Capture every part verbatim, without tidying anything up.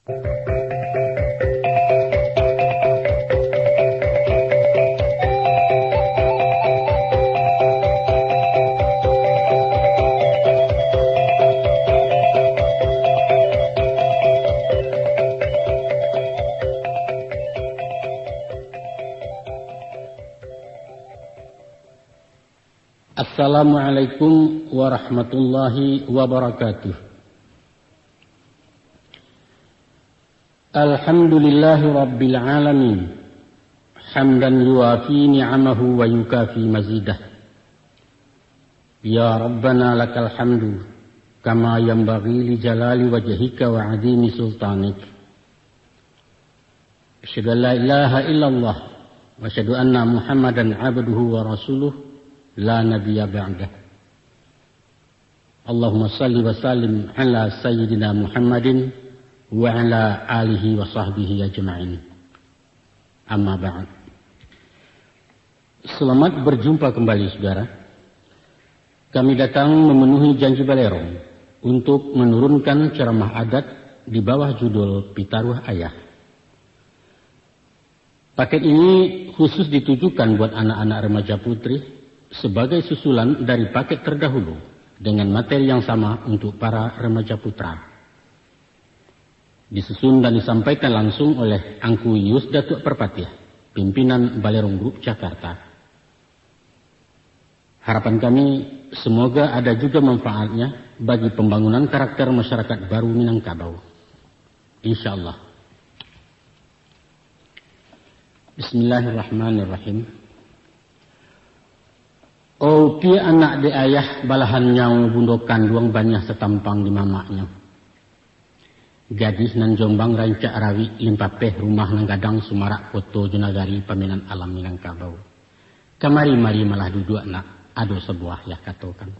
Assalamualaikum warahmatullahi wabarakatuh. Alhamdulillahi rabbil alamin. Hamdan yuwafi ni'amahu wa yukafi mazidah. Ya Rabbana lakal hamdu, kama yanbaghi li jalali wajhika wa azimi sultanik. Asyhadu an la ilaha illallah, wa asyhadu anna Muhammadan abduhu wa rasuluh, la nabiyya ba'dah. Allahumma salli wa sallim ala sayyidina Muhammadin wa ala alihi wa sahbihi ajma'in. Amma ba'd. Selamat berjumpa kembali, saudara. Kami datang memenuhi janji Balerong untuk menurunkan ceramah adat di bawah judul Pitaruah Ayah. Paket ini khusus ditujukan buat anak-anak remaja putri sebagai susulan dari paket terdahulu dengan materi yang sama untuk para remaja putra. Disusun dan disampaikan langsung oleh Angku Yus Datuak Parpatiah, pimpinan Balerong Group Jakarta. Harapan kami, semoga ada juga manfaatnya bagi pambangunan karakter masyarakat baru Minangkabau. Insya Allah. Bismillahirrahmanirrahim. Opiak anak dek ayah, balahan nyawo bundo kanduang, baniah satampang di mamaknyo. Gadih nan jombang rancak rawik, limpapeh rumah nan gadang, sumarak koto jo nagari, paminan alam Minangkabau. Kamari-mari malah duduak nak, ado sabuah yah katokan.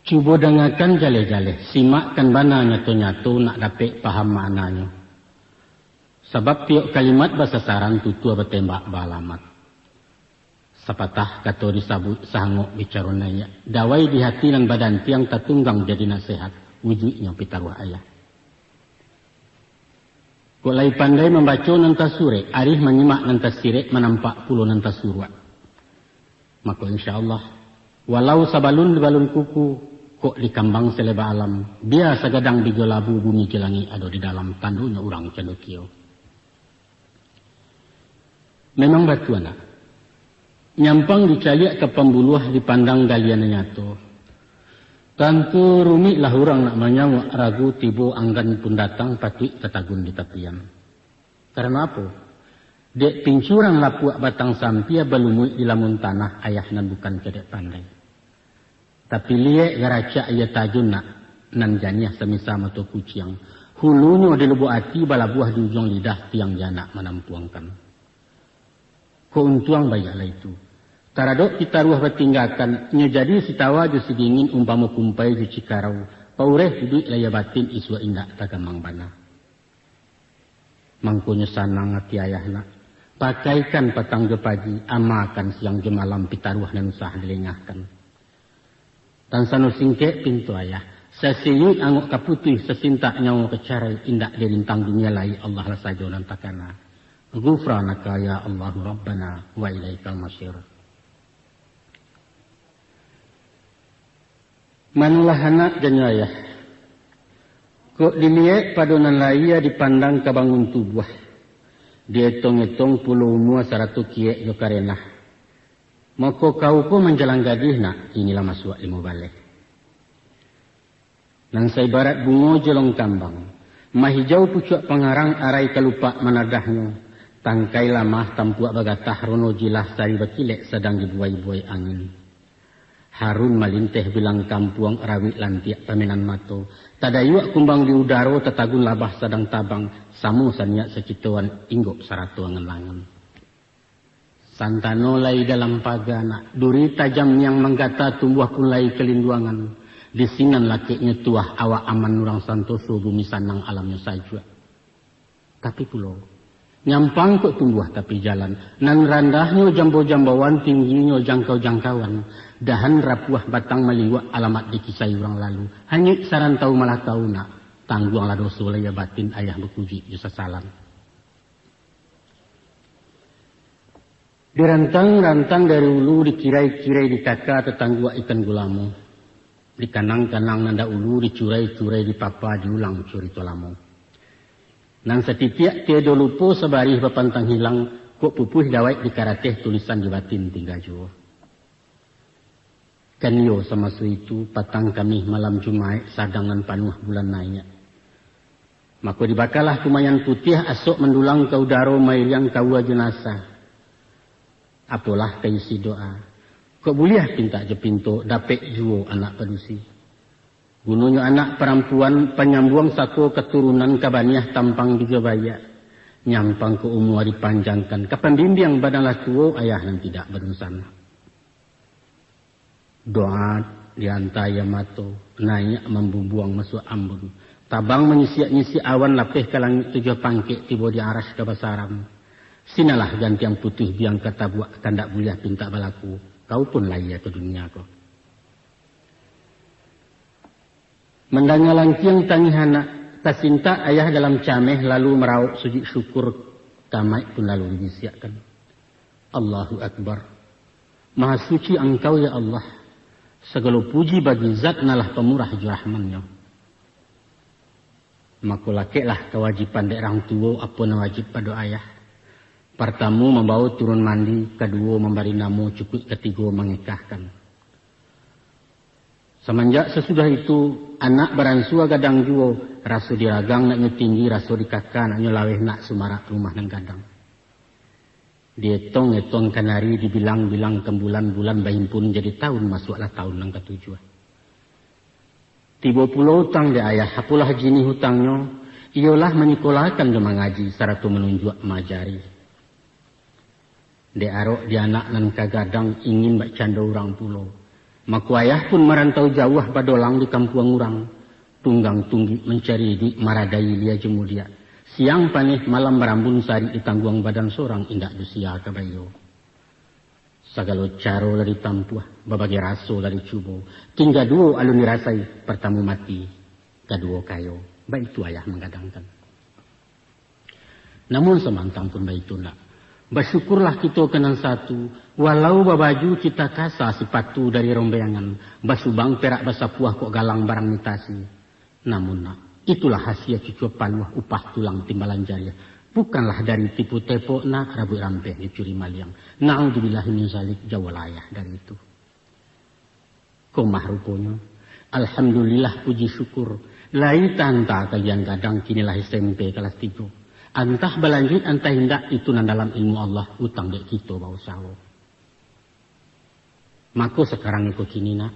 Cubo dangakan jaleh-jaleh, simakkan bana nyato-nyato, nak dapek paham maknanyo. Sabab tiok kalimat basasaran, tutua batembak baalamat. Sapatah kato disabuik, sahangok bicaro naiak. Dawai di hati nan badantiang, tatunggang jadi nasehat, wujuiknyo pitaruah ayah. Kok lai pandai mambaco nan tasurek, arih manyimak nan tasirek, manampak pulo nan tasuruak. Mako, insya Allah, walau sabalun di balun kuku, kok dikambang saleba alam, bia sagadang bigo labu, bumi jo langik ado di dalam, tandonyo urang candokio. Memang batua nak. Nyampang dicaliak ka pambuluah, dipandang galian nyato. Tantu rumiklah urang nak manyawak, ragu tibo anggan pun datang, patuik tatagun di tapian. Karano apo? Dek pincuran lapuak batang sampia, balumuik di lamun tanah, ayah nan bukan kedek pandai. Tapi liek garacak aia tajun nak, nan janiah samisa mato kuciang. Hulunyo di lubuak ati, balabuah di ujuang lidah, tiang janak manampuangkan. Kok untuang baiak lah itu. Taradok pitaruah batinggakan, nyo jadi sitawa jo sidingin, umpamo kumpai jo cikarau, paureh iduik lahia batin, isuak indak tagamang bana. Mangkonyo sanang ati ayah nak, pakaikan patang jo pagi, amakan siang jo malam, pitaruah nan usah dilengahkan. Tan sano singkek pinto ayah, sasiyuik angok ka putuih, sasintak nyawo ka carai, indak dirintang dunia lai, Allah lah sajo nan takana. Ghufranaka ya Allahu Rabbana wa ilaikal masir. Manolah anak janyo ayah. Kok diliek pado nan lahia, dipandang ka bangun tubuah, dietong-etong pulo umua sarato kiek jo karenah, mako kau ko manjalang gadih nak, kini lah masuak limo baleh. Nan saibarat bungo jolong kambang, mahijau pucuak pangarang, arai kalupak manadahnyo, tangkai lamah tampuak bagatah, rono jilah sari bakilek, sadang dibuai-buai angin. Harun malinteh bilang kampuang, rawik lantiak paminan mato, tadayuak kumbang di udaro, tatagun labah sadang tabang, samo saniat sakitoan, inggok sarato angan-angan. Santano lai dalam paga nak, duri tajam niang manggata, tumbuah pun lai kalinduangan, di sinan lakeknyo tuah, awak aman urang santoso, bumi sanang alamnyo sajuak. Tapi pulo, Nyampang kok tumbuah tapi jalan, nan randahnyo jambo-jamboan, tingginyo jangkau-jangkauan, dahan rapuah batang maliwak, alamat dikisai urang lalu, hanyuik sarantau malah tau nak, tangguanglah doso lahia batin, ayah bakujuik jo sasalan. Dirantang-rantang dari ulu, dikirai-kirai di kaka, tatangguak ikan gulamo. Dikanang-kanang nan dahulu, dicurai-curai di papa, diulang curito lamo. Nan satitiak tiado lupo, sabarih bapantang hilang, kok pupuih dawek di karateh, tulisan di batin tingga juo. Kan iyo samaso itu, patang Kamih malam Jumaik, sadang nan panuah bulan naiak. Mako dibakalah kumayan putiah, asok mandulang ka udaro, mairiang kaua jo nasa. Apolah ka isi doa. Kok buliah pintak jo pinto, dapek juo anak padusi. Gunonyo anak parampuan, panyambuang sako katurunan, ka baniah tampang di jo baiak. Nyampang ka umua dipanjangkan, ka pambimbiang badan lah tuo, ayah nan tidak badunsanak. Doa dianta aia mato, naiak mambumbuang masuak ambun. Tabang manyisiak-nyisiak awan, lapeh ka langik tujuah pangkek, tibo di aras ka basaram. Sinalah gantiang putuih biang ka tabuak, kandak buliah pintak balaku, kau pun lahia ka dunia ko. Mandanga langkiang tangih anak, tasintak ayah dalam cameh, lalu marauk sujud syukur kamaik pun lalu dibisiakkan. Allahu Akbar. Maha suci Angkau, ya Allah. Sagalo puji bagi Zat nan lah pamurah jo rahman-Nyo. Mako lakeklah kawajiban dek rang tuo, apo nan wajib pado ayah. Partamo, mambawo turun mandi, kaduo, mambari namo, cukuik katigo, mangekahkan. Samanjak sasudah itu, anak baransua gadang juo, raso di ragang naknyo tinggi, raso di kaka naknyo laweh, nak sumarak rumah nan gadang. Dietong-etong kanari, dibilang-bilang kan bulan, bulan bahimpun jadi taun, masuaklah taun nan katujuah. Tibo pulo utang dek ayah, apolah jinih utangnyo, iyolah manyikolakan jo mangaji, sarato manunjuak maajari. Dek arok di anak nan ka gadang, ingin bak cando urang pulo. Mako ayah pun marantau jauah, badolang di kampuang urang. Tunggang tunggik mancari iduik, maradai ilia jo mudiak. Siang paneh, malam marambun, sarik ditangguang badan, sorang indak jo sia ka baiyo. Sagalo caro lah ditampuah, babagai raso lah dicubo. Tingga duo alun dirasai, partamo mati, kaduo kayo. Baitu ayah manggadangkan. Namun samantang pun baitu nak, basyukurlah kito ka nan satu, walau babaju cita kasa, sipatu dari rombeangan, basubang perak basapuah, kok galang barang mitasi. Namun nak, itulah hasia cucua paluah, upah tulang timbalan jariah. Bukanlah dari tipu tepok nak, rabuik rampeh dicuri maliang. Na'udzubillahi min zalik, jauahlah ayah dari itu. Komah ruponyo. Alhamdulillah, puji syukur. Lai taanta kalian gadang, kini lah S M P kalas tigo. Antah balanjuik, antah indak, itu nan dalam ilmu Allah, utang dek kito bausaho. Mako sakarang iko kini nak,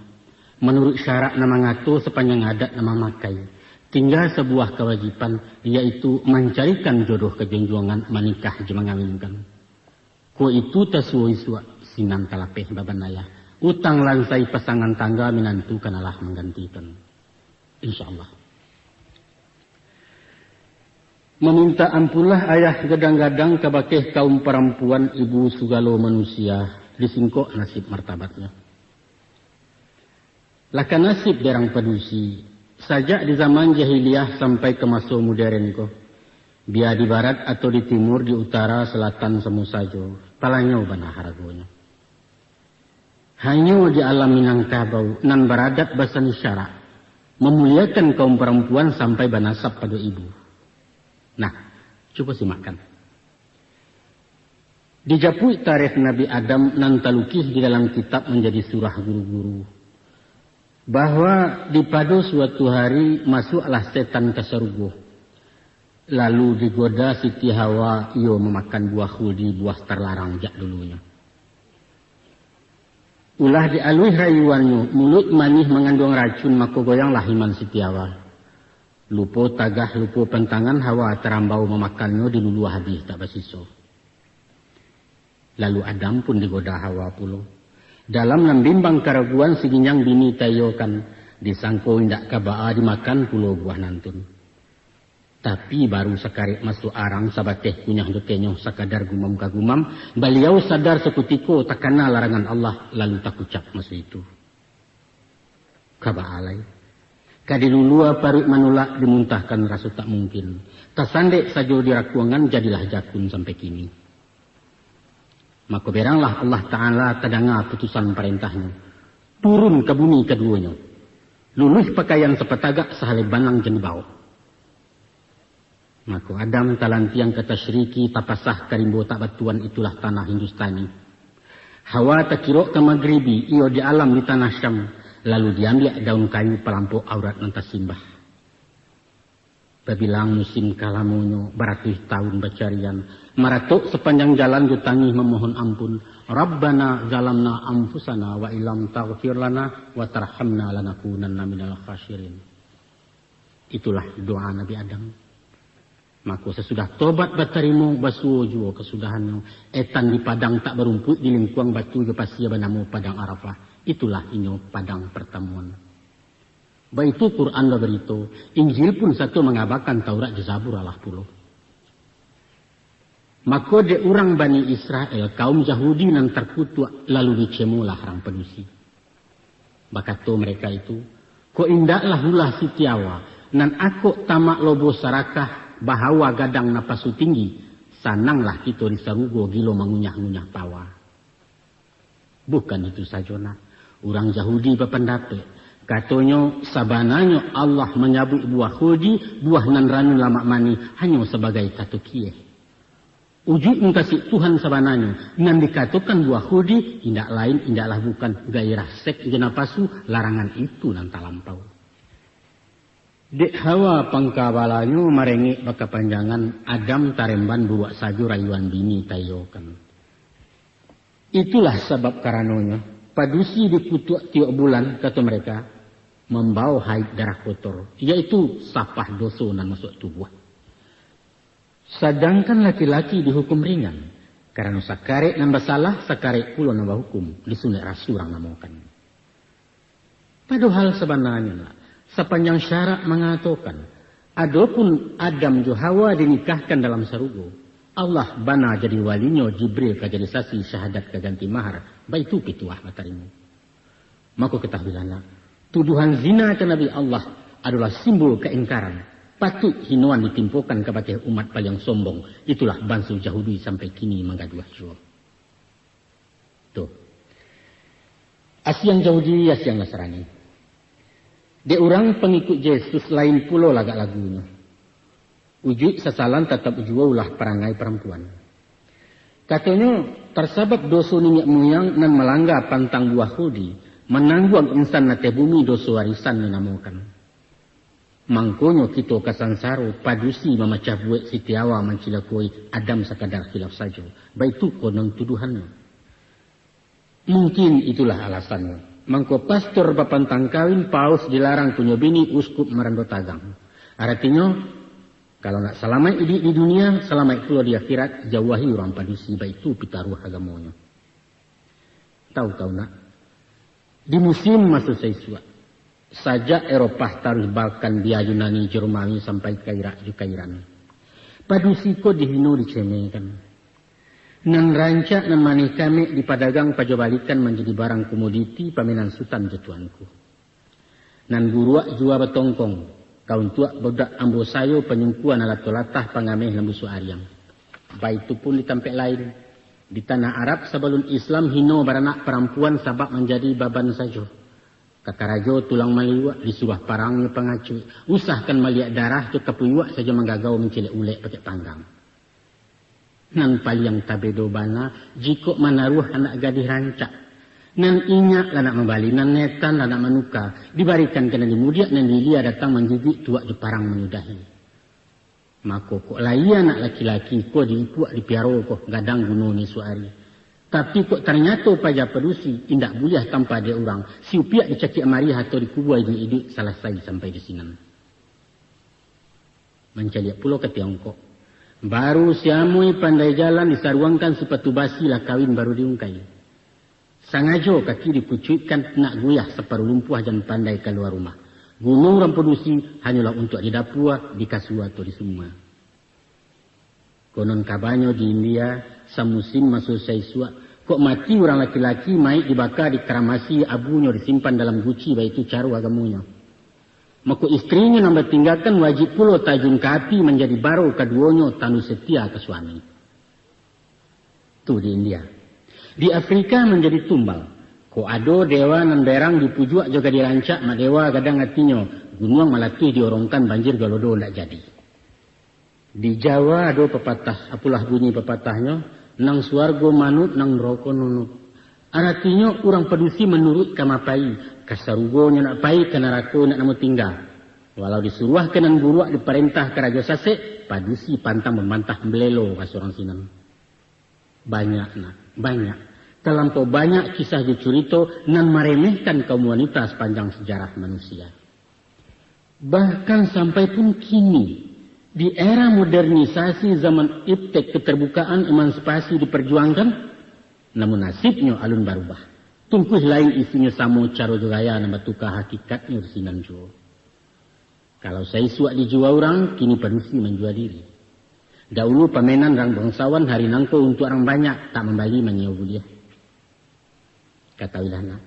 manuruik syarak nan mangato, sapanjang adat nan mamakai, tingga sabuah kawajiban, yaitu mancarikan jodoh ka junjuangan, manikah jo mangawinkan. Kok itu tasuo isuak, sinan talapeh baban ayah. Utang lansai pasangan tangga, minantu kan alah manggantikan. Insya Allah. Mamintak ampunlah ayah gadang-gadang kabakeh kaum parampuan, ibu sugalo manusia, disingkok nasib martabatnyo. Lah ka nasib dek rang padusi, sajak di zaman jahiliah sampai ka maso moderen ko, bia di barat atau di timur, di utara, selatan, samo sajo, palanyo bana haragonyo. Hanyo di alam Minangkabau nan baradat basani syarak, mamuliakan kaum parampuan sampai banasab pado ibu. Nah, cubo simakkan. Dijapuik tarikh Nabi Adam nan talukih di dalam kitab manjadi surah guru-guru, bahwa di pado suatu hari masuaklah setan ka sarugo, lalu digoda Siti Hawa, iyo mamakan buah khuldi, buah tarlarang jak dulunyo. Ulah dialuih rayuannyo, muluik manih manganduang racun, mako goyanglah iman Siti Hawa. Lupo tagah, lupo pantangan, Hawa tarambau mamakannyo, diluluah abih tak basiso. Lalu Adam pun digoda Hawa pulo. Dalam nan bimbang karaguan, siginjang bini taiyokan, disangko indak ka baa, dimakan pulo buah nantun. Tapi baru sakarek masuak arang, sabateh kunyah jo tenyoh, sakadar gumam ka gumam, baliau sadar sakutiko takana larangan Allah, lalu takucap maso itu. Ka baa lai. Ka dilulua paruik manulak, dimuntahkan raso tak mungkin. Tasandek sajo di rakuangan, jadilah jakun sampai kini. Mako beranglah Allah Ta'ala tadanga putusan parentah-Nyo. Turun ka bumi kaduonyo. Luluih pakaian sapatagak, sahalai banang jan dibaok. Mako Adam talantiang ka tasyriki, tapasah ka rimbo tak batuan, itulah tanah Hindustani. Hawa takirok ka magribi, iyo di alam di tanah Syam, lalu diambiak daun kayu palampok aurat nan tasimbah. Babilang musim ka lamonyo, baratuih taun bacarian, maratok sapanjang jalan jo tangih mamohon ampun, "Rabbana zalamna anfusana wa illam taghfir lana wa tarhamna lanakunanna minal khasirin." Itulah doa Nabi Adam. Mako sasudah tobat batarimo, basuo juo kasudahannyo, etan di padang tak barumpuik di lingkuang batu jo pasia banamo Padang Arafah. Itulah inyo padang partamuan. Baitu Quran babarito, Injil pun sato mangabakan Taurat jo Zabur alah pulo. Mako dek urang Bani Israel, kaum Yahudi nan tarkutuak, lalu dicemolah rang padusi. Bakato mereka itu, "Kok indaklah ulah sitiawa, nan akok tamak lobo sarakah, bahawa gadang napasu tinggi, sananglah kito di sarugo gilo mangunyah-ngunyah pawa." Bukan itu sajo, nak. Urang Yahudi bapandapek, katonyo, sabananyo Allah manyabuik buah khuldi, buah nan ranun lamak manih, hanyo sabagai kato kieh. Ujuik mukasuik Tuhan sabananyo, nan dikatokan buah khuldi, indak lain, indaklah bukan, gairah seks jo napasu, larangan itu nan talampau. Dek hawa pangkabalanyo marengek bakapanjangan, Adam taremban buruak sajo rayuan bini taiyokan. Itulah sabab karanonyo, padusi dikutuak tiok bulan, kato mereka, mambawo haid darah kotor, yaitu sapah doso nan masuak tubuah. Sadangkan laki-laki dihukum ringan, karano sakarek nan basalah, sakarek pulo nan bahukum, disunek rasu urang namokan. Padohal sabananyo, nak, sapanjang syarak mangatokan, adopun Adam jo Hawa dinikahkan dalam sarugo, Allah bana jadi walinyo, Jibril ka jadi sasi, syahadat ka ganti mahar, baitu pituah batarimo. Mako katahuilah, nak, tuduhan zina ka Nabi Allah adolah simbol kaingkaran, patuik hinoan ditimpokan kabake umat paliang sombong, itulah banso Yahudi sampai kini manggaduah juo. Tu. Asiang Yahudi, asiang Nasrani. Dek urang pangikuik Yesus lain pulo lagak lagunyo. Ujuik sasalan tatap juo ulah parangai parampuan. Katonyo, tasabab doso niniak muyang nan malangga pantang buah khuldi, manangguang insan ateh bumi doso arisan dinamokan. Mangkonyo kito ka sansaro, padusi mamacah buek, sitiawa mancilakoi, Adam sakadar khilaf sajo. Baitu konon tuduhannyo. Mungkin itulah alasannyo. Mangko pastor bapantang kawin, paus dilarang punyo bini, uskup marando tagang. Aratinyo, kalau nak salamaik iduik di dunia, salamaik pulo di akhirat, jauahi urang padusi, baitu pitaruah agamonyo. Tahu-tahu nak, di musim maso saisuak, sajak Eropah taruih balkan bia Yunani jo Romawi sampai ka Irak jo ka Iran, padusi ko dihino dicemekan. Nan rancak nan manih kamek dipadagang pajobalikan manjadi barang komoditi pamenan sutan jo tuanku. Nan buruak jua batongkong, ka untuak budak ambo sayo panyungkua nan lato latah pangameh nan busuak ariang. Baitu pun di tampek lain, di tanah Arab sabalun Islam hino baranak parampuan sabab manjadi baban sajo. Ka karajo tulang maliuak, disuruah parangnyo pangacuik, usahkan maliak darah jo kapuyuak sajo manggagau mancilek ulek pakek panggang. Nan paliang tabedo bana, jikok manaruah anak gadih rancak. Nan inyak lah nak mambali, nan netan lah nak manuka, dibarikan ka nan di mudiak, nan di ilia datang manggigik tuak jo parang manyudahi. Mako, kok lai anak laki-laki ko diipuak dipiaro ko gadang gunonyo suari. Tapi kok tarnyato paja padusi, indak buliah tampa dek urang, siupiak dicakiak marih atau dikubua iduik-iduik, salasai sampai di sinan. Mancaliak pulo ka Tiongkok. Baru siamui pandai jalan disaruangkan sipatu basi lah kawin baru diungkai. Sangajo kaki dipucuikkan nak guyah saparuh lumpuah jan pandai kalua rumah. Gunuang urang padusi hanyolah untuak di dapua, di kasua atau di sumua. Konon kabanyo di India, samusim maso saisuak, kok mati urang laki-laki, mayik dibaka, dikaramasi, abunyo disimpan dalam guci, baitu caro agamonyo. Mako istrinyo nan batinggakan wajib pulo tajun ka api manjadi baro kaduonyo tando setia ka suami. Tu di India. Di Afrika manjadi tumbal. Kok ado dewa nan berang dipujuak jo gadih rancak, mak dewa gadang atinyo, gunuang malatuih diorongkan, banjir galodo ndak jadi. Di Jawa ado papatah, apolah bunyi papatahnyo, nang suargo manut, nang naroko nunut. Aratinyo urang padusi manuruik ka ma pai, ka sarugo nyo nak pai, ka narako ndak namuah tingga. Walau disuruah ka nan buruak, diparentah ka rajo sasek, padusi pantang mambantah, malelo ka surang sinan. Banyak, nak, banyak. Talampau banyak kisah jo curito nan maremehkan kaum wanita sapanjang sajarah manusia. Bahkan sampai pun kini, di era modernisasi zaman iptek, keterbukaan, emansipasi diperjuangkan, namun nasibnyo alun barubah. Tungkuih lain isinyo samo, caro jo gaya nan batuka, hakikatnyo di sinan juo. Kalau saisuak dijua urang, kini padusi manjua diri. Daulu pamenan rang bangsawan, hari nangko untuak rang banyak, tak mambali manyio buliah. Katahuilah, nak,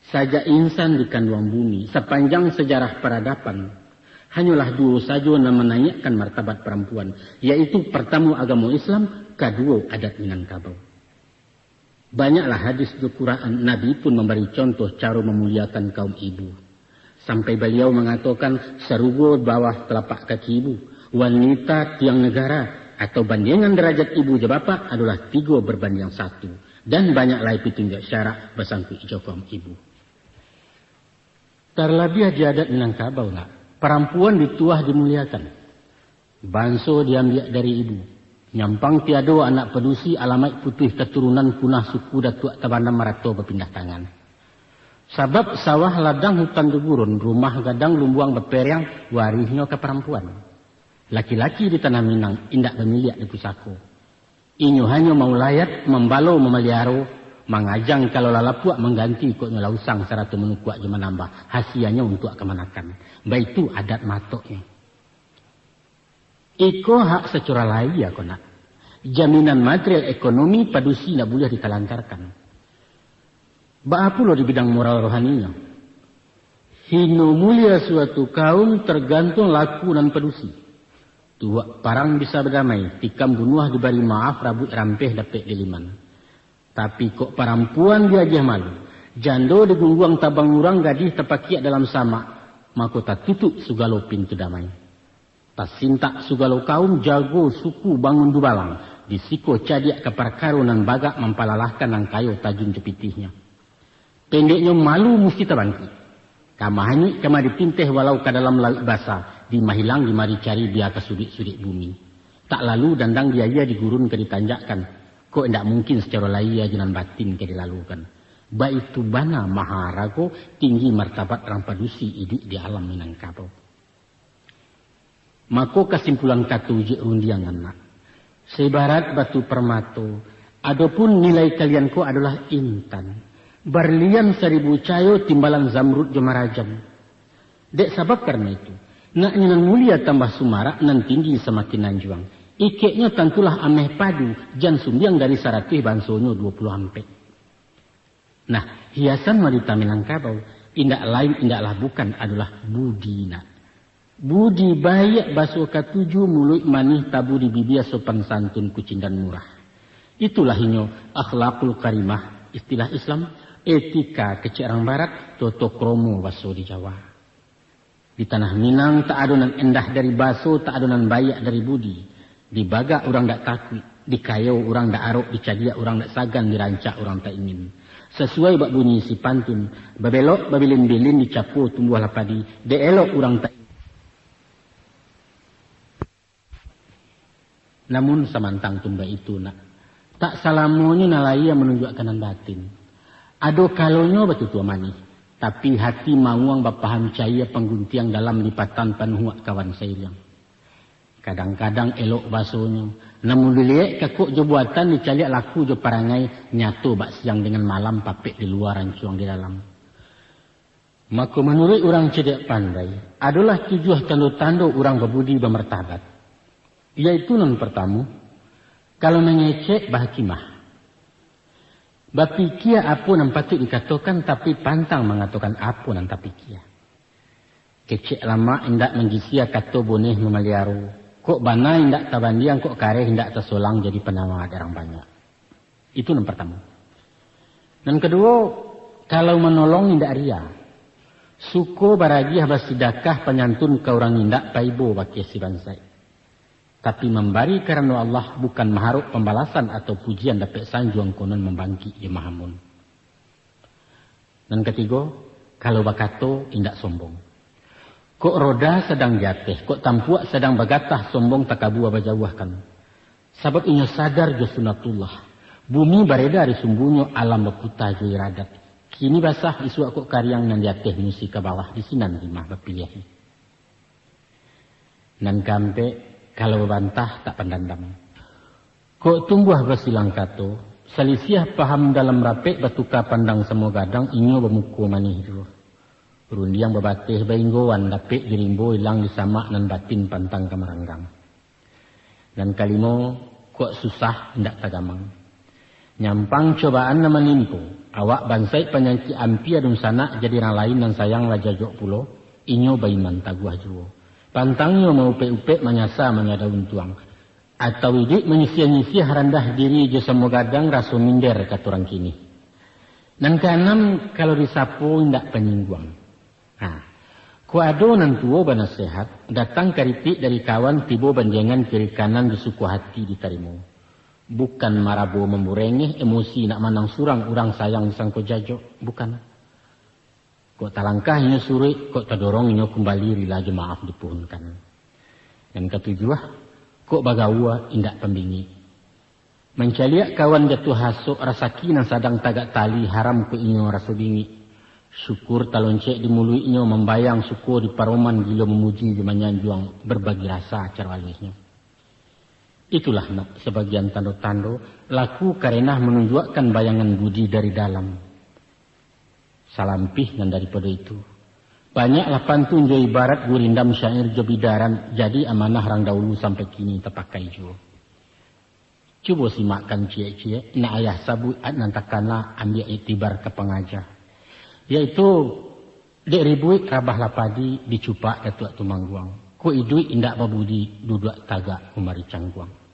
sajak insan dikanduang bumi, sapanjang sajarah paradaban, hanyolah duo sajo nan manaiakkan martabat parampuan, yaitu partamo agamo Islam, kaduo adat Minangkabau. Banyaklah hadis jo Quran, Nabi pun mambari contoh caro mamuliakan kaum ibu. Sampai Baliau mangatokan, "Sarugo bawah talapak kaki ibu, wanita tiang negara, atau bandiangan darajat ibu jo bapak adolah tigo barbandiang satu." Dan banyak lai pitunjuak syarak basangkuik jo kaum ibu. Tarlabiah di adat Minangkabau, nak, parampuan dituah dimuliakan. Banso diambiak dari ibu. Nyampang tiado anak padusi, alamaik putuih katurunan, punah suku datuak tabandam, arato bapindah tangan. Sabab sawah ladang, hutan jo gurun, rumah gadang lumbuang baperiang, warihnyo ka parampuan. Laki-laki di tanah Minang indak bamiliak di pusako. Inyo hanyo maulayat, mambalo, mamaliaro, mangajang kalau lah lapuak, mangganti kok nyo lah usang, sarato manukuak jo manambah, hasianyo untuak kamanakan. Baitu adat matoknyo. Iko hak sacora lahia ko, nak. Jaminan material ekonomi padusi ndak buliah ditalantarkan. Baa pulo di bidang moral rohaninyo? Hino mulia suatu kaum targantuang laku nan padusi. Tubuak parang bisa badamai, tikam bunuah dibari maaf, rabuik rampeh dapek diliman. Tapi kok parampuan diagiah malu, jando digungguang tabang urang, gadih tapakiak dalam samak, mako tatutuik sugalo pintu damai. Tasintak sugalo kaum, jago suku bangun dubalang, di siko cadiak ka parkaro nan bagak, mampalalahkan nan kayo tajun jo pitihnyo. Pendeknyo, malu musti tabangkik. Ka mahanyuik ka madipinteh, walau ka dalam lauik basa, di mahilang di mari cari, bia ka suduik-suduik bumi. Tak lalu dandang di aia, di gurun ka ditanjakkan. Kok indak mungkin sacaro lahia jo nan batin ka dilalukan. Baitu bana maharago, tinggi martabat rang padusi iduik di alam Minangkabau. Mako, kasimpulan kato ujuik rundiang, anak, saibarat batu parmato, adopun nilai kalian ko adolah intan, barlian saribu cayo, timbalan zamrud jo marajam. Dek sabab karano itu, nak nyo nan mulia tambah sumarak, nan tinggi samakin anjuang. Ikeknyo tantulah ameh padu, jan sumbiang dari saratuih, bansonyo duo puluah ampek. Nah, hiasan wanita Minangkabau indak lain, indaklah bukan, adolah budi, nak. Budi baiak, baso katuju, muluik manih, tabu di bibia, sopan santun, kucindan murah. Itulah inyo akhlakul karimah, istilah Islam, etika kecek rang Barat, toto kromo baso di Jawa. Di tanah Minang tak ado nan endah dari baso, tak ado nan baiak dari budi. Dibagak urang dak takuik, dikayo urang dak arok, dicadiak urang dak sagan, dirancak urang tak ingin. Sasuai bak bunyi isi pantun, babelok babilin-bilin, dicapo tumbuahlah padi, dek elok urang tak ingin. Namun samantang pun baitu, nak, tak salamonyo nan lahia manunjuakkan nan batin. Ado kalonyo batutua manih, tapi hati mauang bapaham caia, pangguntiang dalam lipatan panuhuak kawan sairiang. Kadang-kadang elok basonyo, namun diliek kakok jo buatan, dicaliak laku jo parangai, nyato bak siang dengan malam, papek di lua, rancuang di dalam. Mako, manuruik urang cadiak pandai, adolah tujuah tando-tando urang babudi bamartabat, yaitu nan partamo, kalau mangecek, bahakimah. Bapikia apo nan patuik dikatokan, tapi pantang mangatokan apo nan tapikia. Kecek lamak indak manggisia, kato boneh mamaliaro. Kok bana indak tabandiang, kok kareh indak tasolang, jadi panawa darang banyak. Itu nan partamo. Nan kaduo, kalau manolong indak ria. Suko baragiah basidakah panyantun ka urang indak paibo bakeh si bansaik. Tapi mambari karano Allah, bukan maharok pambalasan atau pujian dapek sanjuang, konon mambangkik jo mahamun. Nan katigo, kalau bakato indak sombong. Kok roda sadang di ateh, kok tampuak sadang bagatah, sombong takabua bajauahkan. Sabab inyo sadar jo sunatullah. Bumi bareda di sumbunyo, alam baputa jo iradat. Kini basah, isuak kok kariang, nan di ateh musi ka bawah, di sinan himah bapiliahi. Nan kaampek, kalau babantah tak pandandam. Kok tumbuah basilang kato, salisiah paham dalam rapek, batuka pandang samo gadang, inyo bamuko manih juo. Rundiang babateh bainggoan, dapek dirimbo ilang disamak, nan batin pantang ka maranggang. Nan kalimo, kok susah indak tagamang. Nyampang cobaan nan manimpo, awak bansaik panyakik ampia dunsanak, jadi urang lain nan sayang lah jajok pulo, inyo baiman taguah juo. Pantangnyo maupek-upek, manyasa manyada untuang. Atau iduik manyisiah-nyisiah, randah diri jo samo gadang, raso minder kato urang kini. Nan kaanam, kalau disapo indak panyingguang. Ha. Kok ado nan tuo banasehat, datang karipik dari kawan, tibo banjengan kiri kanan, disuko hati ditarimo. Bukan marabo mamburengeh, emosi nak manang surang, urang sayang disangko jajok, bukan. Kok talangkah inyo suruik, kok tadorong inyo kumbali, rila jo maaf dipuhunkan. Nan katujuah, kok bagaua indak pambingik. Mancaliak kawan jatuah hasok, rasaki nan sadang tagak tali, haram kok inyo raso bingik. Syukur taloncek di muluiknyo, mambayang suko di paroman, gilo mamuji jo manyanjuang, berbagi rasa caro aluihnyo. Itulah nak sabagian tando-tando, laku karenah manunjuakkan bayangan budi dari dalam. Salampih nan daripado itu, banyaklah pantun jo ibarat, gurindam syair jo bidaran, jadi amanah rang daulu, sampai kini tapakai juo. Cubo simakkan ciek-ciek, nak ayah sabuik nan takana, ambiak iktibar ka pangaja. Yaitu, dek ribuik rabahlah padi, dicupak Datuak Tumangguang. Kok iduik indak babudi, duduak tagak kumari cangguang.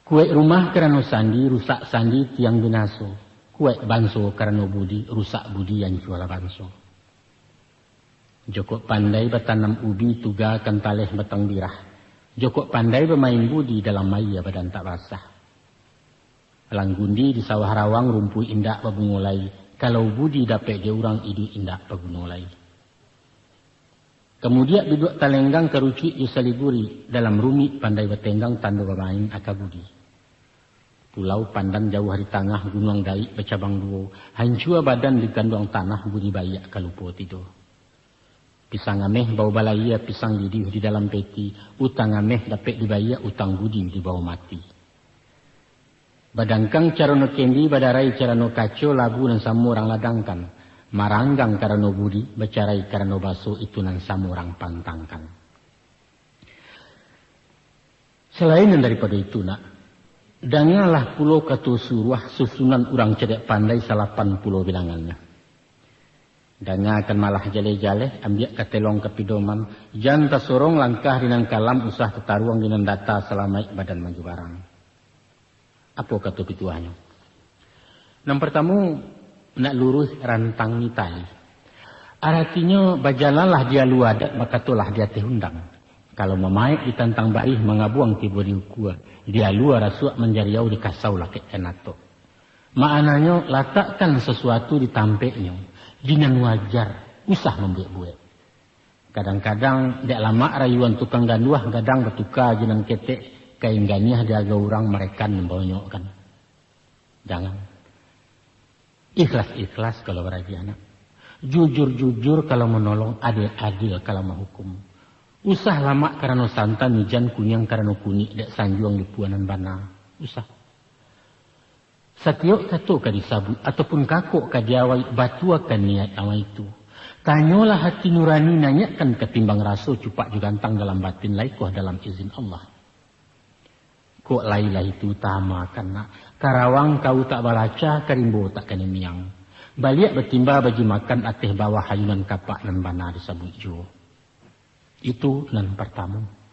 Kuaik rumah karano sandi, rusak sandi tiang binaso. Kuaik banso karano budi, rusak budi ancualah banso. Jokok pandai batanam ubi, tugakan taleh batang birah. Jokok pandai bamain budi, dalam aia badan tak basah. Langgundi di sawah rawang, rumpuik indak babungo lai. Kalau budi dapek dek urang, iduik indak baguno lai. Kamudiak biduak talenggang, karucuik jo saliguri, dalam rumik pandai batenggang, tando bamain aka budi. Pulau Pandan jauah di tangah, gunuang Daik bacabang duo, hancua badan diganduang tanah, budi baiak ka lupo tido. Pisang ameh bao balayia, pisang lidiah di dalam peti, utang ameh dapek dibayia, utang budi dibawo mati. Badangkang carano kendi, badarai carano kaco, labu nan samo urang ladangkan. Maranggang karano budi, bacarai karano baso, itu nan samo urang pantangkan. Salain nan daripado itu, nak, dangalah pulo kato suruah, susunan urang cadiak pandai, salapan pulo bilangannyo. Dangakan malah jaleh-jaleh, ambiak katelong ka pidoman, jan tasorong langkah di nan kalam, usah tataruang di nan data, salamaik badan manjubarang. Apo kato pituahnyo? Nan partamo, nak luruih rantangi tali. Aratinyo, bajalanlah di alua adat, bakatolah di ateh undang. Kalau mamaek ditantang barih, mangabuang tibo di ukua, di alua rasuak manjariau, di kasau lakek kanato. Maknanyo, latakkan sasuatu di tampeknyo, di nan wajar, usah mambuek-buek. Kadang-kadang, dek lamak rayuan tukang ganduah, gadang batuka jo nan ketek, kain ganiah di agau urang, marekan mambonyokkan. Jangan. Ikhlas-ikhlas kalau baragiah, nak. Jujur-jujur kalau manolong, adil-adil kalau mahukum. Usah lamak karano santan, ijan kuniang karano kunik, dek sanjuang di puanan bana. Usah. Satiok kato ka disabuik, ataupun kakok ka diawai, batuakan niaik awai tu. Tanyolah hati nurani, naiakkan katimbang raso, cupak jo gantang dalam batin, laikoh dalam izin Allah. Kok lai lah itu utamakan nak, karawang kau tak balaca, karimbo tak kaniniang. Baliak batimba bagi makan, ateh bawah ayunan kapak nan bana disabuik juo. Itu nan partamo.